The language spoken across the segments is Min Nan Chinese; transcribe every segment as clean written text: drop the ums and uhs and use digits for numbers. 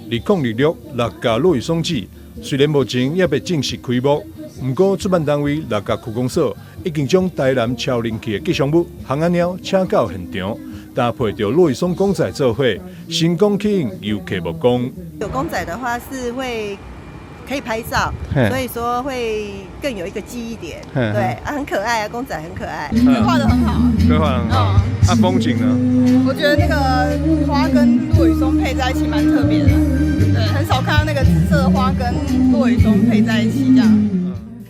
2026六甲落羽松節雖然目前猶未正式開幕，毋過主辦單位六甲區公所已經將台南超人氣的吉祥物蜂仔貓請到現場，搭配著落羽松公仔做伙，成功吸引遊客目光。有公仔的話是會可以拍照，所以說會更有一個記憶點。對啊，很可愛啊，公仔很可愛。規劃得很好，規劃很好。啊，風景呢？我覺得那個花跟落羽松配在一起蠻特別的，對，很少看到那個紫色的花跟落羽松配在一起這樣。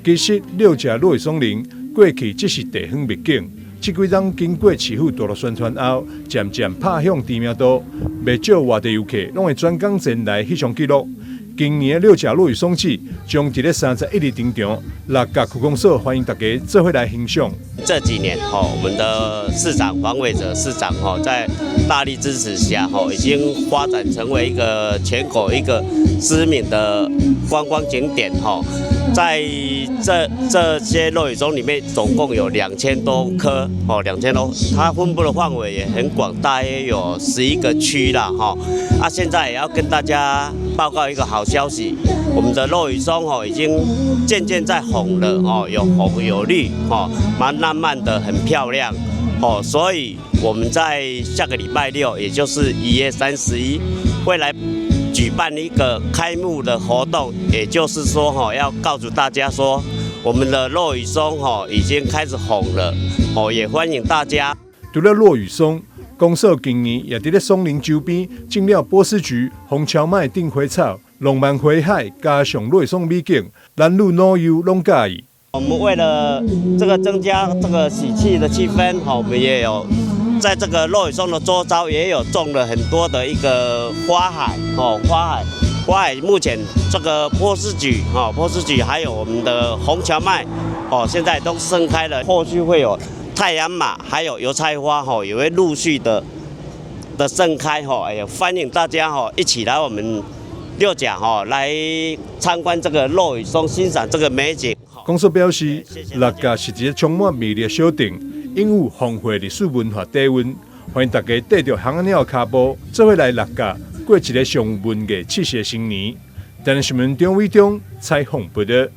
其實六甲落羽松林過去只是地方秘境，這幾冬經過市府大力宣傳後，漸漸拍響知名度，袂少外地遊客攏會專工前來翕相記錄。今年的六甲落羽松節將佇咧31日登場，六甲區公所歡迎大家做伙來欣賞。這幾年，吼，我們的市長黃偉哲市長，吼，在大力支持下，吼，已經發展成為一個全國一個知名的觀光景點，吼。在這些落羽松裡面，總共有2000多棵，哦，2000多，它分布的範圍也很廣，大約有11個區啦，吼。啊，現在也要跟大家報告一個好消息，我們的落羽松吼已經漸漸在紅了，哦，有紅有綠，哦，蠻浪漫的，很漂亮，哦，所以我們在下個禮拜六，也就是1月31，會來舉辦一個開幕的活動，也就是說，吼，要告訴大家說，我們的落羽松吼已經開始紅了，哦，也歡迎大家。除了落羽松，公所今年也佇咧松林周邊種了波斯菊、紅蕎麥等花草，浪漫花海加上落羽松美景，男女老幼攏佮意。我們為了這個增加這個喜氣的氣氛，我們也有在這個落羽松的周遭也有種了很多的一個花海，哦，花海，花海目前這個波斯菊，哦，波斯菊還有我們的紅蕎麥，哦，現在都盛開了，後續會有太陽馬，還有油菜花，吼，也會陸續的盛開，吼，哎呀，歡迎大家，吼，一起來我們六甲，吼，來參觀這個落羽松，欣賞這個美景。公所表示，六甲是一個充滿魅力的小鎮，擁有豐富的歷史文化底蘊，歡迎大家綴著蜂仔貓的跤步，做伙來六甲過一個上有文藝氣息的新年。台南新聞張偉中採訪報道。